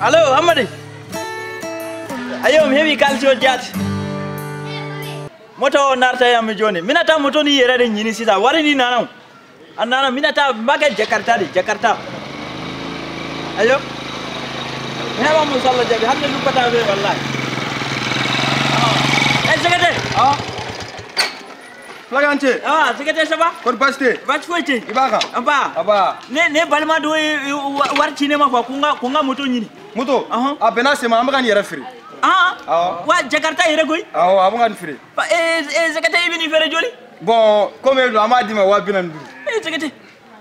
Allo Hamadi. Ayo mi heɓi kalisi o jaati. Moto o narta yam joni. Mina ta moto ni yɛrɛ de ɲini sisan wari ni nana o. A nana mina ta n b'a kɛ Jakarta de Jakarta. Ayo. Mi heɓa mo so Allah jaɓi hande luppata be wallahi. Eh secrétaire. Ah. Fulakɛ. Ah secrétaire ça va? Kɔri baasi tɛ? Baasi foyi tɛ. I b'a kan? An ba. Aba. Ne balima dɔ ye wari ci ne ma quoi ko n ka moto ɲini. Moto? A bɛnna sen ma an bɛ ka nin yɛrɛ feere. Ah. Awɔ. Wa Jakarta yɛrɛ koyi? Awɔ a bɛ ka nin feere. Eh secrétaire i bɛ nin feere joli? Bon komi e don an b'a d'i ma 45 000. Eh secrétaire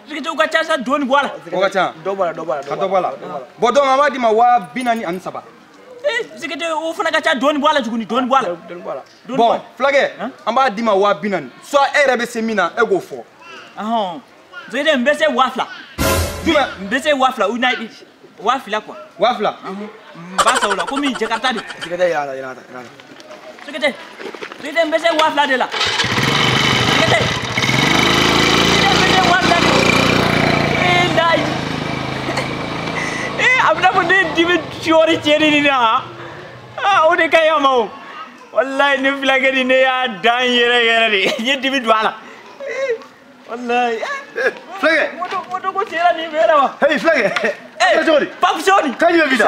secrétaire o ka ca sa dɔɔni bɔ a la. O ka ca. Dɔ bɔ a la dɔ bɔ a la. Ka dɔ bɔ a la. Bon donc an b'a d'i ma 43 000. Eh secrétaire o fana ka ca dɔɔni bɔ a la tuguni dɔɔni bɔ a la. Dɔɔni bɔ a la. Bon fulakɛ an b'a d'i ma 40 000 soit e yɛrɛ bɛ se min na e k'o fɔ. Ɔhɔn secrétaire n bɛ se 2000. Jumɛn? N bɛ se 2000 ou na 2000 quoi. 2000. N b'a san o la komi Jakarta de. Secrétaire yɛlɛ a la yɛlɛ a la yɛlɛ a la. Secrétaire secrétaire n bɛ se 2000 de la. Secrétaire secrétaire n bɛ se 2000 de. Eh layi. Eh a bɛna fɔ ne ye dimi sɔɔri tiɲɛni nin na. Ah o de ka ɲi a ma o. Wallahi ne fulakɛ nin ne y'a dan yɛrɛ yɛrɛ de. N ye dimi don a la. Wallahi. Fulakɛ. Moto ko tiɲɛna nin bɛɛ la wa. Hey fulakɛ. Eh cogo di? Pape Soni. Kan jumɛn b'i la?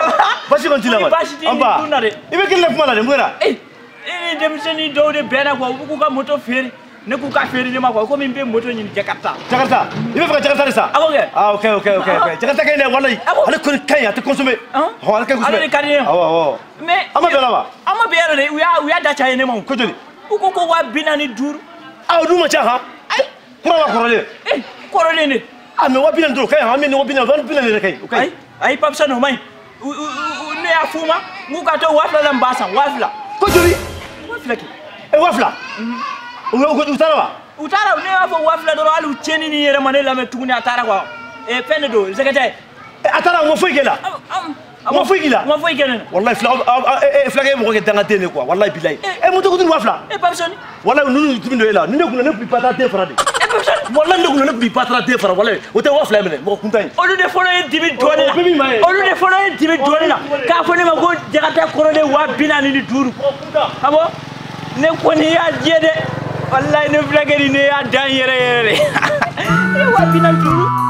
Baasi kɔni t'i la wa? Baasi t'i ni kun na dɛ. I bɛ kelen kuma la dɛ mun kɛra? Eh e ni denmisɛnnin dɔw de bɛnna quoi u b'u k'u ka moto feere. Ne k'u ka feere ne ma quoi komi n bɛ moto ɲini Jakarta. Jakarta? I bɛ fɛ ka Jakarta de san? Awɔ kɛ. Ah ok ok ok ok. Jakarta ka ɲi dɛ walayi. Ale kɔni ka ɲi a tɛ consommer. Ɔhɔn ale ka ɲi kosɛbɛ. Ale de ka di ne ye. Awɔ awɔ. Mais an ma bɛn la wa? An ma bɛn yɛrɛ de u y'a da caya ne ma o. Ko joli? U ko ko 45 000. Ah o dun ma ca han? Ayi. Kura wa kɔrɔlen? Eh kɔrɔlen de. Ah mais 45 000 o ka ɲi an bɛ nin 40 000 yɛrɛ ka ɲi o ka ɲi. Ayi ayi Pape Soni o ma ɲi. Ne y'a f'u ma n k'u ka to 2000 la n b'a san 2000. Ko joli? 2000 kɛ. Eh 2000? U taara wa? U taara ne y'a fɔ 2000 dɔrɔn hali u tiɲɛni ni yɛrɛ ma ne lamɛn tuguni a taara quoi. Eh fɛn de don secrétaire. A taara u ma foyi k'e la? U ma foyi k'i la? U ma foyi kɛ ne la. Wallahi fulakɛ ye mɔgɔ kɛ dangaden de quoi wallahi bilayi. Eh moto ko dun 2000? Eh Pape Soni. Wallahi ninnu dimi don e la ni ne kun ne kun b'i ba den fara de. Eh Pape Soni. Wallahi ne kun ne kun b'i ba den fara wallahi o tɛ 2000 minɛ mɔgɔ kuntan ye. Olu de fɔlɔ ye dimi don ne la. O bɛɛ b'i maa ye. Olu de fɔlɔ ye dimi don ne la. K'a fɔ ne ma ko Jakarta kɔrɔlen 45 000. Ah bon? Ne kɔni y'a jɛ dɛ. Wallahi ne fulakɛ nin ne y'a dan yɛrɛ yɛrɛ de. Ne 45 000.